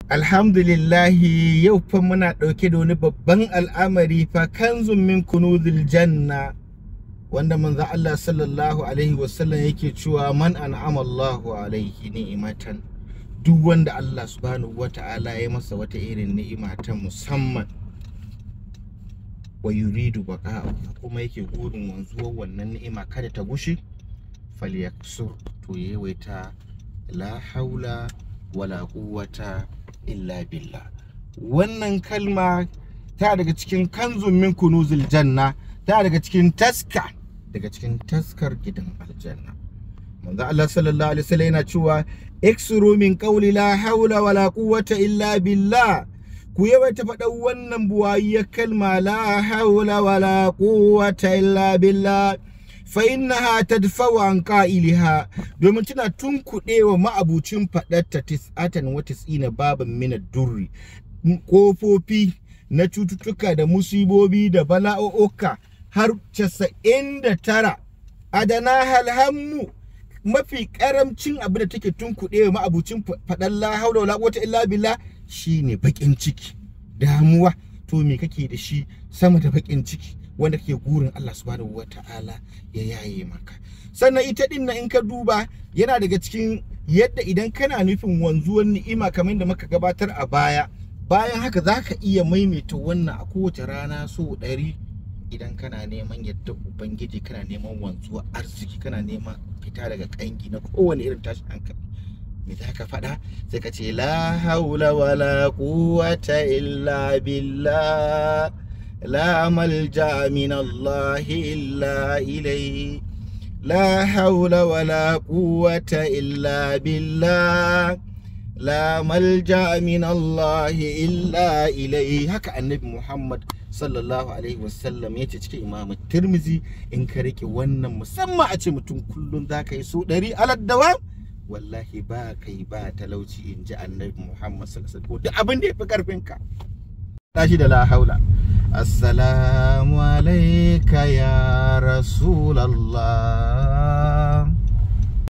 Alhamdulillahi, yau fa muna ɗauke da wani babban al'amari fa, kanzun min kunuzil janna, wanda manzo Allah sallallahu alaihi wasallam yake cewa man an'ama Allahu alaihi ni'matan, duk wanda Allah subhanahu wata'ala ya masa wata irin ni'ima ta musamman, wa yuridu baqa'u, kuma yake gurin wanzuwar wannan ni'ima kada ta gushe, falyaksur, to yawaita la haula wala quwwata illa billah. Wannan kalma ta daga cikin kanzun min kunuzil janna, ta daga cikin taska daga cikin taskar gidan aljanna. Manzo Allah sallallahu alaihi wasallam yana cewa iksuru min qawli la haula wala quwwata illa billah. Ku yawaita faɗan wannan buwayyar kalma la haula wala quwwata illa billah, fa innaha tadfa'u an qa'iliha, domin tana tunkuɗewa ma'abucin faɗarta 99 baban min ad-durri, kofofi na cututtuka da musibobi da bala'o'oka har 99. Adana halhammu, mafi karamcin abin da take tunkuɗewa ma'abucin faɗar la haula wala quwwata illa billah shine bakin ciki, damuwa. To me kake da shi sama da bakin ciki wanda kake gurin Allah subhanahu wata'ala ya yaye maka? Sannan ita din nan in ka duba yana daga cikin yadda idan kana nufin wanzuwar ni'ima kamar yadda muka gabatar a baya, bayan haka zaka iya maimaita wannan a kowace rana so 100 idan kana neman yadda Ubangiji, kana neman wanzuwar arziki, kana neman fita daga kangi na kowane irin tashin hankali. Me za ka faɗa? Sai ka ce la haula wala quwwata illa billah, la malja min Allah illa ilayhi, la haula wala quwwata illa billah, la malja min Allah illa ilayhi. Haka Annabi Muhammad sallallahu alaihi wasallam yace cikin Imam Tirmizi. In ka rike wannan, musamman a ce mutum kullun zaka yi so 100 alad dawam, wallahi ba kai ba talauci, in ji Annabi Muhammad sallallahu alaihi wasallam. Duk abin da yafi karfin ka tashi da la haula. Assalamu alayka ya Rasulallah.